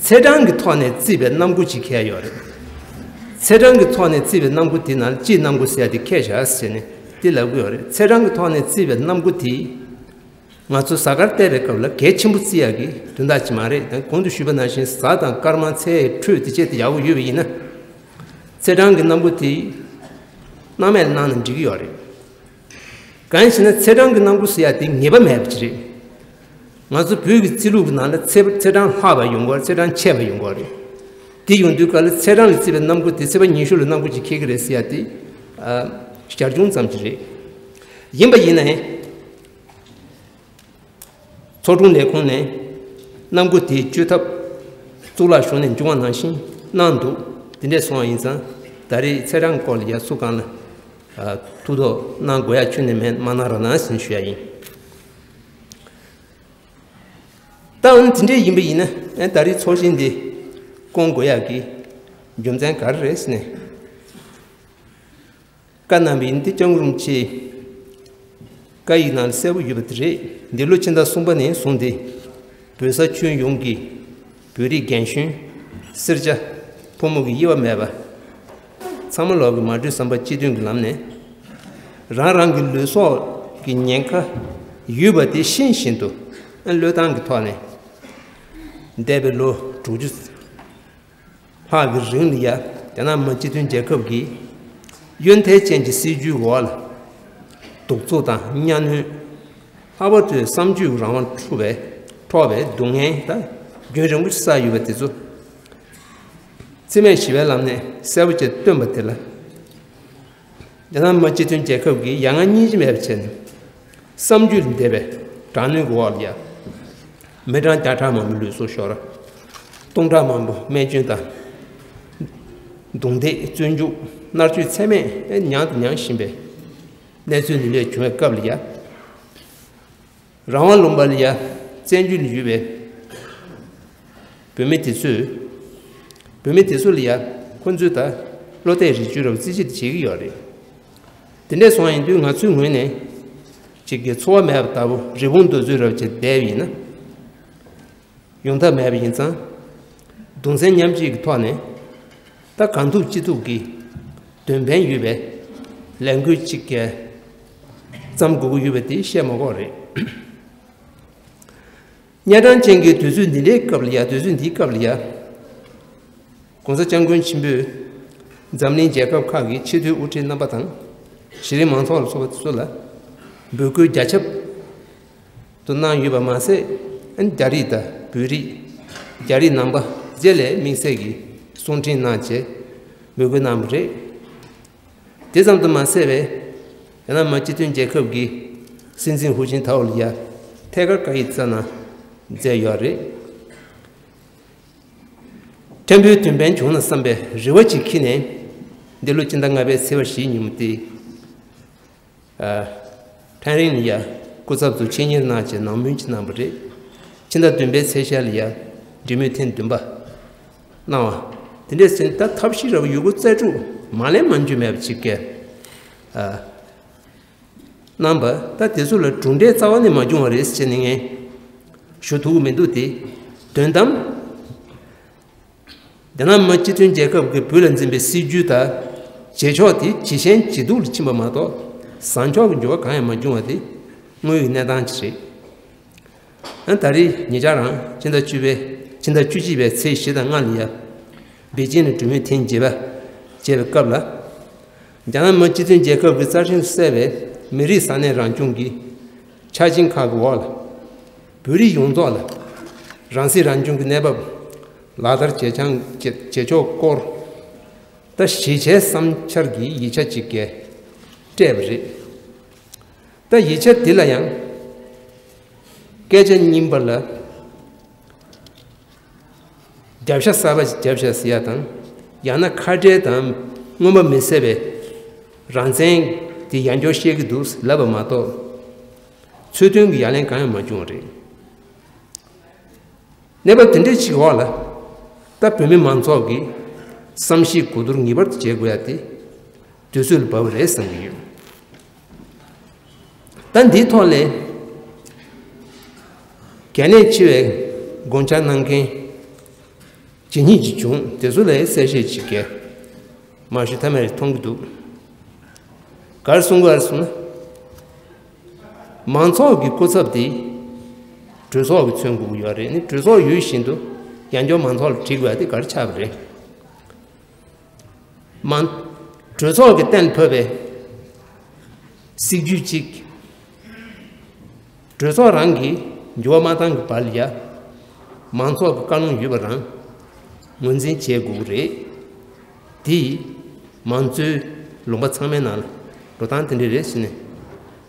ཚེས་གྲངས་ཀྱི་ཐོག་ནས་བརྩིས་པའི་གནམ་སྒོ་ཅིག་ཁེལ་ཡོད་རེད། ཚེས་གྲངས་ཀྱི་ཐོག་ནས་བརྩིས་པའི་སྣམ་བུ་དེ་ནང་ལ་སྤྱིའི་སྣམ་བུ་ཟེར་ཡ་དེ་ཁས་བཞག་ཟེར་ནས་དེ་ལབ་ཀྱི་ཡོད་རེད། ཚེས་གྲངས་ཀྱི་ཐོག་ནས་བརྩིས་པའི་སྣམ་བུ་དེ་ང་ཚོ་གཟའ་སྐར་བལྟས་པའི་སྐབས་ལ་གལ་ཆེན་པོ་བརྩི་ཡ་གི་དོན་དག་ཅིག་མ་རེད། ད་གོང་དུ་ཞུས་པ་ནང་བཞིན་གཟའ་དང་སྐར་མ་ཚེས་འཕྲོད་དེ་བཅས་དེ་ཡག་པོ་ཡོད་པ་ཡིན་ན། ཚེས་གྲངས་ཀྱི་སྣམ་བུ་དེ་སྣང་མེད་གནང་ན་འགྲིག་གི་ཡོད་རེད། གང་ཡིན་ཞེ་ན་ཚེས་གྲངས་ཀྱི་སྣམ་བུ་ཟེར་ཡ་དེ་ངེས་པ་མེད་པ་ཅིག་རེད། ང་ཚོ་བོད་ཀྱི་རྩིས་ལུགས་ཀྱི་ནང་ལ་ཚེས་ཚེས་གྲངས་ལྷག་པ་ཡོང་གི་ཡོད་རེད། ཚེས་གྲངས་ཆད་པ་ཡོང་གི་ཡོད་རེད། དེ་ཡོང་དུས་སྐབས་ལ་ཚེས་གྲངས་ལ་བརྩིས་པའི་སྣམ་བུ་དེ་ཚེས་པ་ཉི་ཤུ་ལ་སྣམ་བུ་ཅིག་འཁེལ་གྱི་རེད་ཟེར་ཡ་དེ་ཨ་ཞར་བྱུང་ཙམ་ཅིག་རེད། ཡིན་པ་ཡིན་ནའི། ཚོགས་དྲུང་ལས་ཁུངས་ནས་སྣམ་བུ་དེའི་བཅོས་ཐབས་གཙུག་ལག་གཞུང་ནས་འབྱུང་བ་ནང་བཞིན་གནང་འདུག་དེ་འདྲས་སོང་བ་ཡིན་ཙང་ད་རེས་ཚེས་གྲངས་སྐོར་ལ་ཡ་སུ་གང་ལ་ཨ་ཐུགས་དོགས་གནང་དགོས་ཡ་ཁྱོན་ནས་མེད། མ་གནང་རོགས་གནང་ཟེར་ཞུ་ཡ་ཡིན། ད་འོན་དེ་འདྲས་ཡིན་པ་ཡིན་ན་ཨ་ད་རེས་ཚོགས་ཆེན་འདི་སྐོང་དགོས་ཡ་གི་རྒྱུ་མཚན་ག་རེ་རེད་ཟེར་ནས། བཀའ་གནང་བ་ཡིན་ཏེ་སྐྱབས་མགོན་རིན་པོ་ཆེའི་བཀའ་ཡིག་ནང་ལ་གསལ་པོ་ཡོད་པ་དེ་རེད། འདི་ལོ་ཕྱི་ཟླ་གསུམ་པ་ནས་བཟུང་སྟེ་བོད་ས་ཁྱོན་ཡོངས་ཀྱི་བོད་རིགས་རྒན་གཞོན་སེར་སྐྱ་ཕོ་མོ་གི་དབྱེ་བ་མེད་པ་ཚང་མ་ལོག་གི་མ་གྲོས་བསམ་པ་གཅིག་མཐུན་གྱི་ལམ་ནས་རང་རང་གི་ལུས་སྲོག་གི་ཉེན་ཁ་ཡོད་པ་དེ་ཤེས་བཞིན་དུ་བློས་བཏང་གི་ཐོག་ནས་འདས་པའི་ལོ་དྲུག་ཅུ་ལྷག་གི་རིང་ལ་ཡ་རྒྱ་ནག་མི་སྤྱི་མཐུན་རྒྱལ་ཁབ་ཀྱི་ཡོན་ཏན་ཅན་གྱི་སྲིད་ཇུས་འོག་ལ་གདུག་རྩུབ་དང་གཉའ་གནོན། ལྷག་པར་དུ་བསམ་སྤྱོད་རང་དབང་འཕྲོག་པའི་འཕྲོག་པའི་སྡུག་བསྔལ་དང་རྒྱུན་རིང་པོ་ཞིག་བསགས་ཡོད་པ་དེ་ཚོ་རྩིས་མེད་ཞི་བའི་ལམ་ནས་གསལ་པོ་བྱས་སྟོན་པ་དེ་ལ། རྒྱ་ནག་མི་སྤྱི་མཐུན་རྒྱལ་ཁབ་ཀྱིས་ཡ་ང་སྙིང་རྗེ་མེད་པ་བྱས་ནས་བསམ་རྒྱུད་ལས་འདས་པའི་དྲག་གནོན་གྱི་འོག་ལ་ཡ། མི་གྲངས་བརྒྱ་ཕྲག་མང་པོའི་ལུས་སྲོག་ཤོར། སྟོང་ཕྲག་མང་པོ་རྨས་སྐྱོན་དང་རྡུང་རྡེག་བཙོན་འཇུག་མནར་གཅོད་ཚད་མེད་མྱངས་དང་མྱང་བཞིན་པའི་གནས་ཚུལ་འདི་འདྲ་བྱུང་བའི་སྐབས་ལ་ཡ། རང་དབང་ལུང་པ་ལ་ཡ་བཙན་བྱོལ་ཡུལ་བའི་བོད་མི་དེ་ཚོས་བོད་མི་དེ་ཚོ་ལ་ཡ་ཁོ་ཚོས་ད་བློ་གཏད་རི་ཆུ་རབ་རྩིས་བྱེད་བྱེད་ཀྱི་ཡོད་རེད། དེ་འདྲས་སོང་ཡིན་དུས་ང་ཚོའི་ངོས་ནས་ཅིག་གི་འཚོ་བ་མེད་པ་ལྟ་བུ་རི་བོང་རྡོ་བཟོས་རབ་བྱེད་བསྡད་པ་ཡིན་ན། ཡོང་ཐབས་མེད་པ་ཡིན་ཙང་། གདུང་སེམས་མཉམ་སྐྱེད་ཀྱི་ཐོག་ནས་ད་གང་ཐུབ་ཅི་ཐུབ་ཀྱིས་འདོན་ཕན་ཡོད་པའི་ལས་འགུལ་ཅིག་གི་བརྩམ་དགོས་ཀྱི་ཡོད་པ་དེ་བཤད་མ་དགོས་རེད། གཉའ་གྲངས་ཅན་གྱི་དུས་ཚོད་འདི་འདྲའི་སྐབས་ལ་ཡ་དུས་ཚོད་འདིའི་སྐབས་ལ་ཡ། ༸གོང་ས་༸སྐྱབས་མགོན་ཆེན་པོས་འཛམ་གླིང་རྒྱལ་ཁབ་ཁག་གི་ཆེས་མཐོའི་དབུ་ཁྲིད་རྣམ་པ་དང་གཞི་རིམ་མང་ཚོགས་ལ་སོགས་པ་དེ་ཚོ་ལ་འབོད་སྐུལ་རྒྱ་ཁྱབ་ཏུ་གནང་ཡོད་པ་མ་ཟད། རྒྱ་རིགས་དང་བོད་རིགས། རྒྱ་རིགས་ནང་པ་བཅས་ལ་དམིགས་བསལ་གྱི་གསུང་འཕྲིན་གནང་བྱས་འབོད་སྐུལ་གནང་བ་རེད། དེ་ཙམ་དུ་མ་ཟད་པའི་རྒྱ་ནག་མི་སྤྱི་མཐུན་རྒྱལ་ཁབ་ཀྱི་སྲིད་འཛིན་ཧུའུ་ཅིན་ཐའོ་ལ་ཡ་ཐད་ཀར་བཀའ་ཡིག་བསྩལ་གནང་མཛད་ཡོད་རེད། ཕྲན་བུའི་འདོན་ཕན་བྱུང་ན་བསམ་པའི་རེ་བ་ཅིག་འཁྱེར་ནས་འདི་ལོ་སྤྱི་ཟླ་ལྔ་པའི་ཚེས་པ་བཞིའི་ཉིན་མོ་སྟེ། ཕྲན་རིང་ལ་ཡ་སྐུ་ཚབ་ཏུ་ཆེད་གཉེར་གནང་བྱས་ནང་མོལ་ཅིག་གནང་བ་རེད། ཕྱི་ཟླ་བདུན་པའི་ཚེས་ཤར་ལ་ཡ་འབྲེལ་མོལ་ཐེངས་བདུན་པ་གནང་བ། དེ་འདྲས་ཟིན་ད་ཐབས་ཤེས་རབ་ཡོད་རྒུ་རྩལ་སྤྲུགས་མ་ལན་མ་འཇུ་མེད་པ་ཅིག་གིས་གནང་བ། ད་དེ་ཚོ་ལ་གྲུབ་འབྲས་རྩ་བ་ནས་མ་བྱུང་བ་རེད་ཟེར་ནས་ངས་ཞུ་ཐུབ་ཀྱི་མི་འདུག་སྟེ། དོན་དམ། རྒྱ་ནག་མི་སྤྱི་མཐུན་རྒྱལ་ཁབ་ཀྱིས་བོད་ལ་འཛིན་པའི་སྲིད་ཇུས་དང་བྱེད་ཕྱོགས་དེ་ཇེ་ཞན་ཇེ་སྡུག་ལ་ཕྱིན་པ་མ་གཏོགས་བཟང་ཕྱོགས་ཀྱི་འགྱུར་བ་གང་ཡང་མ་བྱུང་བ་དེ་དངོས་ཡོད་གནས་སྟངས་ཅིག་རེད། ཨ་ད་རེས་ཉེ་ཆར་རང་ཕྱི་ཟླ་བཅུ་པའི་ཕྱི་ཟླ་བཅུ་གཅིག་པའི་ཚེས་བཞི་དང་ལྔ་ལ་ཡ་པེ་ཅིན་ནས་གྲོས་མོལ་ཐེངས་བརྒྱད་པ་བྱས་པའི་སྐབས་ལ། རྒྱ་ནག་མི་སྤྱི་མཐུན་རྒྱལ་ཁབ་ཀྱི་རྩ་ཁྲིམས་སུ་གསལ་བའི་མི་རིགས་ས་གནས་རང་སྐྱོང་གི་ཆ་རྐྱེན་ཁག་གི་འོག་ལ། བོད་རིགས་ཡོངས་རྫོགས་ལ་རང་སྲིད་རང་སྐྱོང་གི་གནས་བབ་ལག་བསྟར་བྱེད་ཆང་བྱེད་བྱེད་ཕྱོགས་སྐོར། ད་གཞིས་བྱེས་བསམ་འཆར་གྱི་ཡིག་ཆ་གཅིག་གིས་སྤྲད་པ་རེད། ད་ཡིག་ཆ་འདི་ལ་ཡང་སྐད་ཆ་རྙིང་པ་ལ་རྒྱབ་ཤ་གསར་པ་ཞིག་རྒྱབ་བཞག་ཟེར་ཡ་དང་། ཡང་ན་ཁ་བྲལ་དང་མངོན་པ་མི་གསལ་བའི་རང་བཙན་དེ་ཡང་བསྐྱར་བཤད་ཀྱི་འདུག་ལབ་པ་མ་གཏོགས། ཚུལ་མཐུན་གྱི་ཡ་ལན་གང་ཡང་མ་བྱུང་བ་རེད། གནས་བབ་དེ་འདྲའི་ཞིག་འོག་ལ། ད་བོད་མི་མང་ཚོགས་ཀྱི་བསམ་གཞིག་གོ་བསྡུར་ངེས་པར་དུ་བྱེད་དགོས་ཡ་དེ་དུས་ཚོད་ལ་བབས་པ་རེད་བསམ་གྱི་ཡོད། ད་འདིའི་ཐོག་ལས་གལ་གནད་ཆེ་བའི་དགོངས་འཆར་གནང་མཁན་ཇི་སྙེད་ཅིག་བྱུང་། དེ་ཚོ་ལ་གསལ་བཤད་ཅིག་གལ་ མ་ཞུ་ཐབས་མེད་རེད་མཐོང་གི་འདུག་ག་རེ་གསུང་གི་ཡོད་རེད་ཟེར་ན། མང་ཚོགས་ཀྱི་སྐུ་ཚབ་དེ་གྲོས་ཚོགས་ཀྱིས་མཚོན་དགོས་ཀྱི་ཡོད་རེད། ནི་གྲོས་ཚོགས་ཡོད་བཞིན་དུ་ཡང་བསྐྱར་མང་ཚོགས་ལ་དྲི་དགོས་པ་དེ་ག་རེ་ཆགས་པ་རེད། མང་། གྲོས་ཚོགས་ཀྱི་གཏན་ཕབ་པའི་སྲིད་ཇུས་གཅིག་གྲོས་ཚོགས་རང་གིས་འགྱུར་བ་མ་བཏང་གི་བར་ལ་ཡ། མང་ཚོགས་ཀྱི་བཀའ་ལུང་ཡོད་པ་རང་ངོས་འཛིན་བྱེད་དགོས་ཀྱི་རེད། དེས་མང་གཙོའི་ལུང་པ་ཚང་མའི་ནང་ལ་འགྲོ་སྟངས་དེ་འདྲ་རེད་ཟེར་ནས་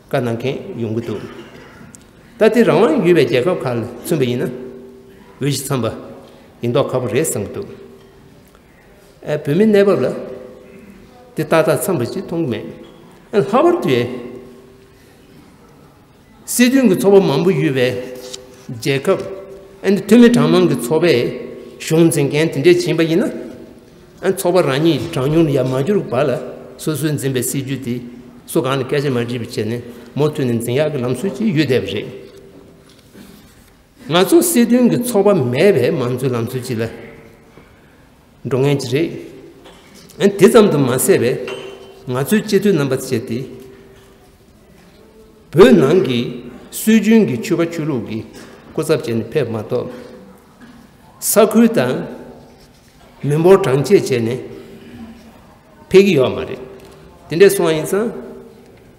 བཀའ་གནང་མཁན་ཡོང་གི་འདུག་ད་དེ་རང་དབང་ཡོད་པའི་རྒྱལ་ཁབ་ཁག་ལ་མཚོན་པ་ཡིན་ན། འོས་གཞི་འཚམས་པ་ཡིན་མདོག་ཁ་པོ་རེད་བསམ་གྱི་འདུག་ཨ། བོད་མིའི་གནས་བབ་ལ་དེ་ཏག་ཏག་འཚམས་པ་ཅིག་མཐོང་གི་མེད། ཨ། ལྷག་པར་དུ་སྲིད་དོན་གྱི་ཚོགས་པ་མང་པོ་ཡོད་པའི་རྒྱལ་ཁབ། ཨ་ནི་འཐུས་མི་གྲངས་མང་གི་ཚོགས་པས་གཞུང་འཛིན་མཁན་དེ་འདྲས་ཕྱིན་པ་ཡིན་ན། ཨ། ཚོགས་པ་རང་ཉིད་གྲངས་ཉུང་ལ་ཡ་མ་གྱུར་བར་ལ་སོ་སོས་འཛིན་པའི་སྲིད་ཇུས་དེ་སུ་གང་ལ་སྐད་ཆ་མ་དྲིས་པ་བྱས་ནས་མུ་མཐུད་ནས་འཛིན་ཡག་གི་ལམ་སྲོལ་ཅིག་ཡོད་བསྡད་པ་རེད། ང་ཚོ་སྲིད་དོན་གྱི་ཚོགས་པ་མེད་པའི་མང་གཙོའི་ལམ་སྲོལ་ཅིག་ལ་འགྲོ་མཁན་ཅིག་རེད། ཨ། དེ་ཙམ་དུ་མ་ཟད་པའི་ང་ཚོའི་སྤྱི་འཐུས་རྣམ་པ་བཅས་ཏེ། བོད་ནང་གི་སྲོལ་རྒྱུན་གྱི་ཆོལ་ཁ་ཆོས་ལུགས་ཀྱི་སྐུ་ཚབ་བྱས་ནས་ཕེབས་མ་གཏོགས། ས་ཁུལ་དང་མི་འབོར་གྲངས་བཅད་བྱས་ནས་ཕེབས་ཀྱི་ཡོད་མ་རེད། དེ་འདྲས་སོང་བ་ཡིན་ཙང་།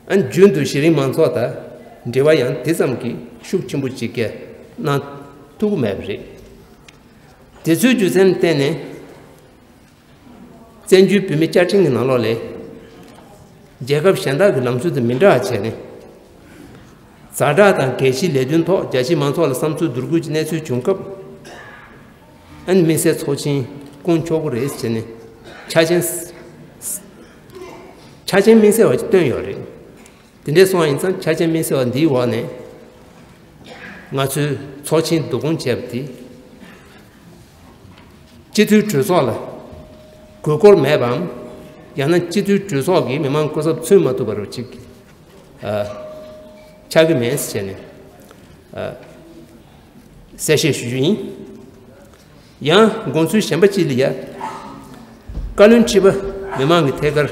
ཨ། རྒྱུན་དུ་གཞི་རིམ་མང་ཚོགས་དང་འབྲེལ་བ་ཡང་དེ་ཙམ་གྱིས་ཤུགས་ཆེན་པོ་ཅིག་གནང་ཐུབ་ཀྱི་མེད་པ་རེད། དེ་ཚོའི་རྒྱུ་མཚན་ལ་བརྟེན་ནས། བཙན་བྱོལ་བོད་མིའི་བཅའ་ཁྲིམས་ཀྱི་ནང་ལོགས་ལས། རྒྱལ་ཁབ་གཞན་དག་གི་ལམ་སྲོལ་དང་མི་འདྲ་བ་བྱས་ནས། ཛ་དྲག་དང་འགན་འཁྲིའི་ལས་དོན་ཐོག་རྒྱ་ཆེའི་མང་ཚོགས་ལ་བསམ་ཚུལ་བསྡུ་དགོས་ཀྱི་གནས་ཚུལ་བྱུང་སྐབས། ཨ་ནི་དམིགས་བསལ་ཚོགས་ཆེན་བསྐོང་ཆོག་གི་རེད་ཟེར་ནས་ཆ་རྐྱེན། ཆ་རྐྱེན་དམིགས་བསལ་བ་ཅིག་བཏོན་ཡོད་རེད། དེ་འདྲས་སོང་བ་ཡིན་ཙང་ཆ་རྐྱེན་དམིགས་བསལ་བ་འདིའི་འོག་ནས་ང་ཚོས་ཚོགས་ཆེན་བསྡུ་སྐོང་བྱས་པ་དེ། སྤྱི་འཐུས་གྲོས་ཚོགས་ལ་དགོས་མཁོ་མེད་པའམ། ཡང་ན་སྤྱི་འཐུས་གྲོས་ཚོགས་ཀྱིས་མི་མང་སྐུ་ཚབ་མཚོན་མ་ཐུབ་པ་རུ་ཅིག་ཨ། ཆགས་ཀྱི་མེད་ཟེར་ནས། ཨ། གསལ་བཤད་ཞུ་རྒྱུ་ཡིན། ཡང་དགོངས་ཚུལ་གཞན་པ་གཅིག་ལ་ཡ། བཀའ་བློན་ཁྲི་པ་མི་མང་གི་ཐད་ཀར་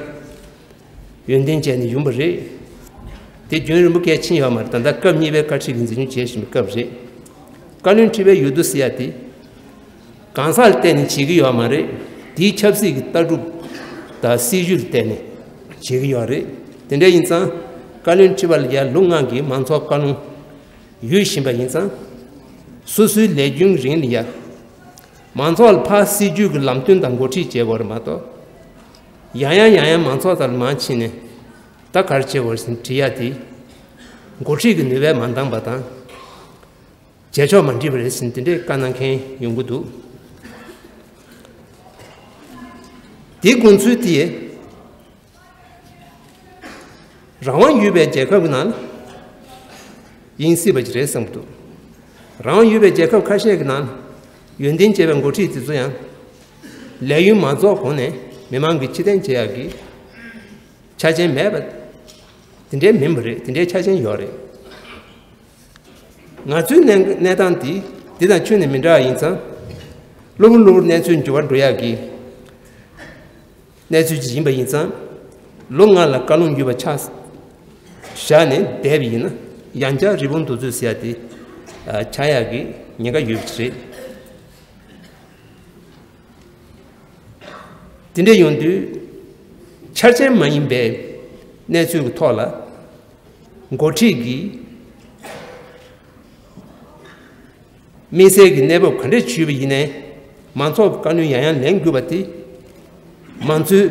ཡོན་ཏན་ཅན་ནས་ཡོང་པ་རེད། དེ་རྒྱུན་རིང་པོ་གལ་ཕྱིན་ཡོད་མ་རེད། ད་ལྟ་སྐབས་གཉིས་པའི་བཀའ་ཁྲི་གི་འཛིན་སྐྱོང་བྱེད་བཞིན་པའི་སྐབས་རེད། བཀའ་བློན་ཁྲི་པའི་འོས་བསྡུ་ཟེར་ཡ་དེ། གང་ཟག་ལ་བརྟེན་ནས་བྱེད་ཀྱི་ཡོད་མ་རེད། དེའི་ཆབ་སྲིད་ཀྱི་ལྟ་གྲུབ་དང་སྲིད་ཇུས་ལ་བརྟེན་ནས་བྱེད་ཀྱི་ཡོད་རེད། དེ་འདྲ་ཡིན་ཙང་བཀའ་བློན་ཁྲི་པ་ལ་ཡ་ལོ་ལྔ་གི་མང་ཚོགས་བཀའ་བློན་ཡོད་བཞིན་པ་ཡིན་ཙང་། སོ་སོའི་ལས་རྒྱུན་རིང་ལ་ཡ། མང་ཚོགས་ལ་ཕར་སྲིད་ཇུས་ཀྱི་ལམ་སྟོན་དང་འགོ་ཁྲིད་བྱེད་དགོས་རེད་མ་གཏོགས། ཡང་ཡང་ཡང་ཡང་མང་ཚོགས་དང་མར་ཕྱིན་ནས་ད་ག་རེ་བྱེད་དགོས་རེད་ཟེར་ནས་དྲི་ཡ་དེ། འགོ་ཁྲིད་ཀྱི་ནུས་པས་མ་འདང་པ་དང་། བྱེད་ཕྱོགས་མ་འགྲིག་པ་རེད་ཟེར་ནས་དེ་འདྲའི་བཀའ་གནང་མཁན་ཡོང་གི་འདུག་དེའི་དགོངས་ཚུལ་དེ། རང་དབང་ཡོད་པའི་རྒྱལ་ཁབ་ཀྱི་ནང་ཡིན་སྲིད་པ་ཅིག་རེད་བསམ་གྱི་འདུག་རང་དབང་ཡོད་པའི་རྒྱལ་ཁབ་ཁ་ཤས་ཀྱི་ནང་ཡོན་ཏན་ཅན་པའི་འགོ་ཁྲིད་དེ་ཚོ་ཡང་ལས་ཡུན་མ་རྫོགས་གོང་ནས་མི་མང་གིས་ཕྱིར་འཐེན་བྱེད་ཡག་གི་ཆ་རྐྱེན་མེད་པ། དེ་འདྲའི་མིན་པ་རེད། དེ་འདྲའི་ཆ་རྐྱེན་ཡོད་རེད། ང་ཚོའི་གནས་གནས་སྟངས་འདི་འདི་དང་ཁྱོན་ནས་མི་འདྲ་བ་ཡིན་ཙང་། གློ་བུར་གློ་བུར་གནས་ཚུལ་འགྱུར་བ་འགྲོ་ཡག་གི་གནས་ཚུལ་ཅིག་ཡིན་པ་ཡིན་ཙང་། ལོ་ལྔ་ལ་བཀའ་ལུང་ཡོད་པ་ཆ་བཞག་ནས་བསྡད་པ་ཡིན་ན་ཡང་བསྐྱར་རི་བོང་རྡོ་བརྫུས་ཟེར་ཡ་དེ་ཆགས་ཡག་གི་ཉེན་ཁ་ཡོད་པ་རེད། དེ་འདྲ་ཡོང་དུས་ཆ་རྐྱེན་མ་ཡིན་པའི་གནས་ཚུལ་གྱི་ཐོག་ལ་འགོ་ཁྲིད་ཀྱིས་དམིགས་བསལ་གྱི་གནས་བབ་ག་འདྲས་བྱུང་བ་ཡིན་ནའི་མང་ཚོགས་ཀྱི་བཀའ་བློན་ཡང་ཡང་ལེན་དགོས་པ་དེ་མང་གཙོའི་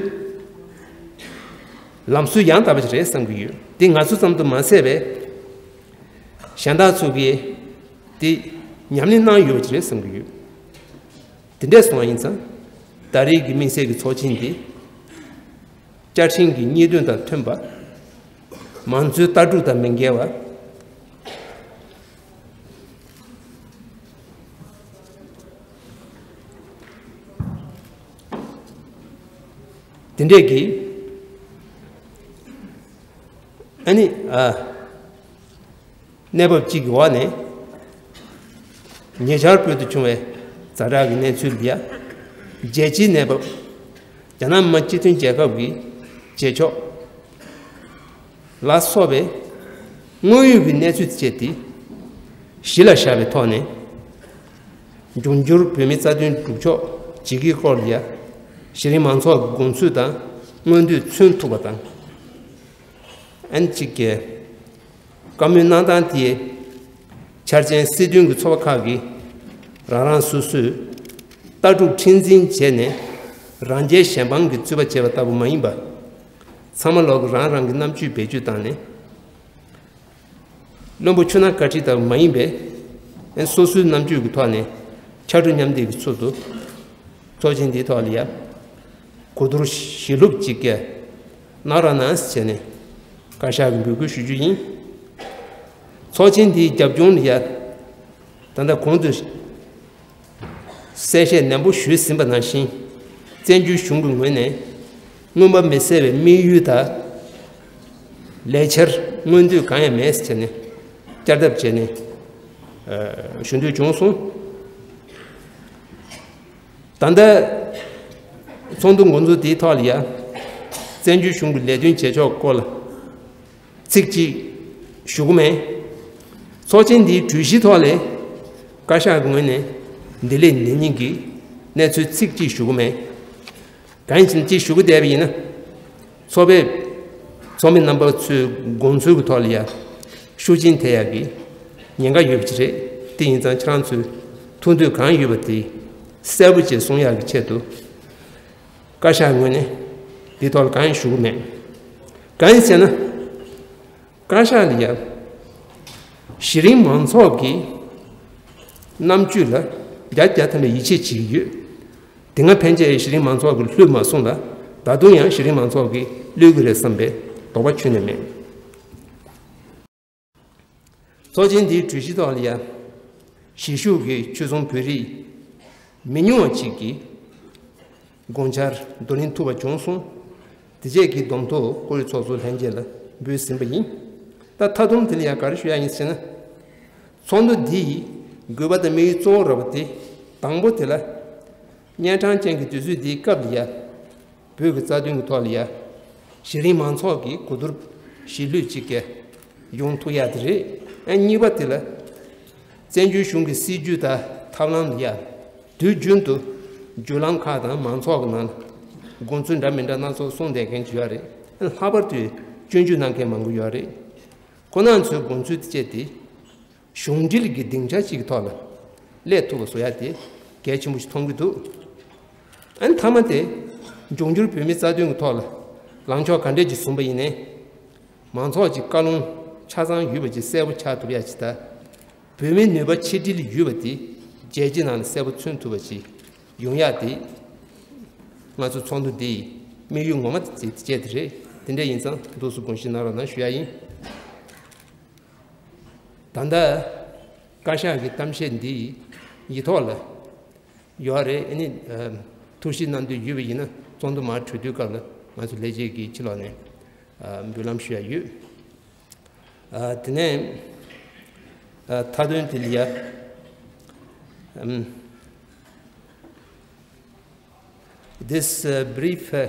ལམ་སྲོལ་ཡང་དག་པ་ཞིག་རེད་བསམ་གྱི་ཡོད། དེ་ང་ཚོ་ཙམ་དུ་མ་ཟད་པའི་གཞན་དག་ཚོ་གིས་དེ་ཉམས་ལེན་གནང་ཡོད་པ་ཞིག་རེད་བསམ་གྱི་ཡོད། དེ་འདྲས་སོང་བ་ཡིན་ཙང་། ད་རེས་ཀྱི་དམིགས་བསལ་གྱི་ཚོགས་ཆེན་འདི་བཅའ་ཁྲིམས་ཀྱི་གཉིས་དོན་དང་མཐུན་པ། མང་གཙོའི་ལྟ་གྲུབ་དང་མི་འགལ་བ། དེ་འདྲས་ཀྱི་ཨ་ནི་ཨ། གནས་བབ་གཅིག་གི་འོག་ནས་ཉེ་ཆར་བོད་དུ་བྱུང་བའི་ཛ་དྲག་གི་གནས་ཚུལ་འདི་ཡང་རྒྱལ་སྤྱིའི་གནས་བབ་ རྒྱ་ནག་མི་དམངས་སྤྱི་མཐུན་རྒྱལ་ཁབ་ཀྱི་བྱེད་ཕྱོགས་ལ་སོགས་པའི་དངོས་ཡོད་ཀྱི་གནས་ཚུལ་སྤྱད་དེ་གཞི་ལ་བཞག་པའི་ཐོག་ནས། འབྱུང་འགྱུར་བོད་མིའི་རྩ་དོན་སྒྲུབ་ཕྱོགས་ཇི་དགེའི་སྐོར་ལ་ཡ། གཞི་རིམ་མང་ཚོགས་ཀྱི་དགོངས་ཚུལ་དང་མངོན་འདོད་མཚོན་ཐུབ་པ་དང་། ཨན་གཅིག་གི་བཀའ་མོལ་གནང་སྟངས་དེས། འཆར་ཅན་སྲིད་དོན་གྱི་ཚོགས་པ་ཁག་གིས་རང་རང་སོ་སོས་ལྟ་གྲུབ་མཁྲེགས་འཛིན་བྱས་ནས། རང་རྒྱལ་གཞན་ཕམ་གྱི་རྩོད་པ་བྱས་པ་ལྟ་བུ་མ་ཡིན་པ། ཚང་མ་ལོག་གི་རང་རང་གི་རྣམ་དཔྱོད་བེད་སྤྱོད་བཏང་ནས། བློན་པོ་ཆུ་ནང་ཁ་ཁྲིད་ལྟ་བུ་མ་ཡིན་པས། ཨན་སོ་སོའི་རྣམ་དཔྱོད་ཀྱི་ཐོག་ནས་ཕྱར་གྲུ་མཉམ་འདེགས་ཀྱི་ཚུལ་དུ། ཚོགས་ཆེན་འདིའི་ཐོག་ལ་ཡ། གོ་བསྡུར་ཞི་ལྷུག་ཅིག་གནང་རོགས་གནང་ཟེར་ནས་བཀའ་ཤག་གི་འབོད་སྐུལ་ཞུ་རྒྱུ་ཡིན། ཚོགས་ཆེན་འདིའི་རྒྱབ་ལྗོངས་ལ་ཡ། ད་ལྟ་གོང་དུ་གསལ་བཤད་ནན་པོ་ཞུས་ཟིན་པ་ནང་བཞིན། བཙན་བྱོལ་གཞུང་གི་ངོས་ནས་མངོན་པ་མི་གསལ་བའི་དམིགས་ཡུལ་དང་ལས་འཆར་མངོན་འདོད་གང་ཡང་མེད་ཟེར་ནས་བསྐྱར་ལྡབ་བྱས་ནས་ཞུ་འདོད་བྱུང་སོང་། ད་ལྟ་ཚོགས་འདུ་འགོ་འཛུགས་དེའི་ཐོག་ལ་ཡ། བཙན་བྱོལ་གཞུང་གི་ལས་དོན་བྱེད་ཕྱོགས་སྐོར་ལ་ཚིག་གཅིག་ཞུ་གི་མེད། ཚོགས་ཆེན་འདིའི་གྲོས་གཞིའི་ཐོག་ལས་བཀའ་ཤག་གི་ངོས་ནས་འདི་ལས་འདི་ཉིད་ཀྱི་གནས་ཚུལ་ཚིག་གཅིག་ཞུ་གི་མེད། གང་ཡིན་ཅིག་ཞུ་གི་བསྡད་པ་ཡིན་ན། ཚོགས་པའི་ཚོགས་མི་རྣམ་པ་ཚོའི་དགོངས་ཚུལ་གྱི་ཐོག་ལ་ཡ། ཤུགས་རྐྱེན་ཐེབས་ཡག་གི་ཉེན་ཁ་ཡོད་པ་ཅིག་རེད། དེ་ཡིན་ཙང་ཁྱེད་རང་ཚོའི་ཐུགས་འདོད་གང་ཡོད་པ་དེ་གསལ་པོ་བྱས་གསུང་ཡག་གི་ཆེད་དུ། བཀའ་ཤག་ངོས་ནས་དེའི་ཐོག་ལ་གང་ཡང་ཞུ་གི་མེད། གང་ཡིན་ཟེར་ན། བཀའ་ཤག་ལ་ཡ། གཞི་རིམ་མང་ཚོགས་ཀྱི་རྣམ་དཔྱོད་ལ་བརྒྱ་བརྒྱ་ཐམ་པའི་ཡིད་ཆེས་བྱེད་ཀྱི་ཡོད། དེ་སྔ་ཕན་ཆད་གཞི་རིམ་མང་ཚོགས་ཀྱི་བློས་མ་བཟུང་ལ། ད་དུང་ཡང་གཞི་རིམ་མང་ཚོགས་ཀྱིས་བློས་ཀྱི་རེད་བསམ་པའི་དོགས་པ་ཁྱོན་ནས་མེད། ཚོགས་ཆེན་འདིའི་གྲོས་གཞི་ཐོག་ལ་ཡ། གཞིས་བཞུགས་ཀྱི་ཆོས་སྲུང་བོད་རིགས་མི་ཉུང་བ་ཅིག་གིས་དགོངས་འཆར་བསྡུ་ལེན་ཐུབ་པ་བྱུང་སོང་། དེ་རྗེས་ཀྱི་བསྡོམས་ཐོ་བཀུར་འོས་ཚོགས་གཙོ་ལྷན་རྒྱས་ལ་འབུལ་ཟིན་པ་ཡིན། ད་མཐའ་བསྡོམས་དེ་ལ་ཡང་ག་རེ་ཞུ་ཡ་ཡིན་ཟེར་ན། ཚོགས་འདུ་འདི་ཡི་དགོས་པ་དང་དམིགས་ཡུལ་གཙོ་བོ་ར་བ་དེ། དང་པོ་དེ་ལ། གཉན་འཕྲང་ཅན་གྱི་དུས་ཚོད་འདིའི་སྐབས་ལ་ཡ། བོད་ཀྱི་རྩ་དོན་གྱི་ཐོག་ལ་ཡ། གཞི་རིམ་མང་ཚོགས་ཀྱི་གོ་བསྡུར་ཞི་ལྷོད་ཅིག་གི་ཡོང་ཐུབ་ཡ་དེ་རེད། ཨ་གཉིས་པ་དེ་ལ། བཙན་བྱོལ་གཞུང་གི་སྲིད་ཇུས་དང་ཐབས་ལམ་ལ་ཡ། དུས་རྒྱུན་དུ་བརྒྱུད་ལམ་ཁག་དང་མང་ཚོགས་ཀྱི་ནང་ལ་དགོངས་ཚུལ་འདྲ་མི་འདྲ་སྣ་ཚོགས་གསུངས་བསྡད་མཁན་ཅིག་ཡོད་རེད། ལྷག་པར་དུ་སྐྱོན་བརྗོད་གནང་མཁན་མང་པོ་ཡོད་རེད། ཁོ་རང་ཚོའི་དགོངས་ཚུལ་དེ་སྤྱད་དེ། གཞུང་འབྲེལ་གྱི་སྡིངས་ཆ་གཅིག་གི་ཐོག་ལ་སླེབས་ཐུབ་པ་བཟོ་ཡ་དེ་གལ་ཆེན་པོ་ཞིག་མཐོང་གི་འདུག་ཨ་ནི་མཐའ་མ་དེ་འབྱུང་འགྱུར་བོད་མིའི་རྩ་དོན་གྱི་ཐོག་ལ་ལངས་ཕྱོགས་ག་འདྲས་ཅིག་བཟུང་པ་ཡིན་ནའི། མང་ཚོགས་ཀྱི་བཀའ་ལུང་ཆ་ཚང་ཡོད་པ་ཅིག་གསལ་པོ་ཆགས་ཐུབ་ཡ་ཅིག་དང་། བོད་མིའི་ནུས་པ་ཆེ་སྒྲིལ་ཡོད་པ་དེ་རྒྱལ་སྤྱིའི་ནང་ལ་གསལ་པོ་མཚོན་ཐུབ་པ་ཅིག་ཡོང་ཡ་དེ། ང་ཚོ་ཚོགས་འདུ་འདི་ཡི་དམིགས་ཡུལ་ངོ་མ་དེ་བྱས་དེ་རེད། དེ་འདྲ་ཡིན་ཙང་འདུག་སེ་དགོངས་བཞེས་གནང་རོགས་གནང་ཞུ་ཡ་ཡིན། ད་ལྟ་བཀའ་ཤག་གི་གཏམ་བཤད་འདི་ཡི་ཐོག་ལ་ཡོད་རེད། ཨ་ནི་ཐུགས་ཞིབ་གནང་འདོད་ཡོད་པ་ཡིན་ན་ཚོགས་འདུ་མར་གྲོལ་དུས་སྐབས་ལ་ང་ཚོ་ལས་བྱེད་ཀྱི་ཕྱི་ལོགས་ནས་འབུལ་ལམ་ཞུ་ཡ་ཡོད། དེ་ནས་མཐའ་དོན་དེ་ལ་ཡ། This uh, brief uh,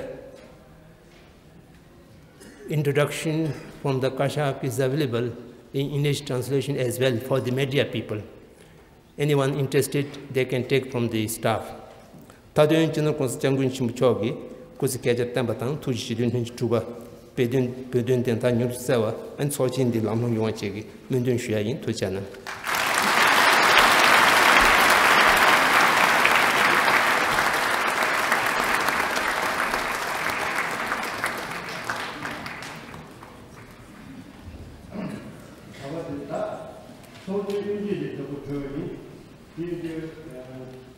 introduction from the Kashak is available in English translation as well for the media people. Anyone interested, they can take from the staff. མཐའ་དོན་སྤྱི་ནོར་༸གོང་ས་༸སྐྱབས་མགོན་ཆེན་པོ་མཆོག་གིས་སྐུ་ཚེ་བསྐལ་བརྒྱར་བརྟན་པ་དང་ཐུགས་རྗེ་ཆེ་དོན་ལྷུན་གྱིས་གྲུབ་པ། བོད་དོན་བོད་དོན་བདེན་མཐའ་མྱུར་དུ་གསལ་བ། ཨན་ཚོགས་ཆེན་འདི་ལམ་ལྷོང་ཡོང་བ་བཅས་ཀྱི་སྨོན་འདུན་ཞུ་ཡ་ཡིན། ཐུགས་རྗེ་གནང་། ཚོགས་ཆེན་དབུ་འབྱེད་ཀྱི་གྲོས་འགོ་གྲོལ་བ་ཡིན། དེ་ཡིན་དུས།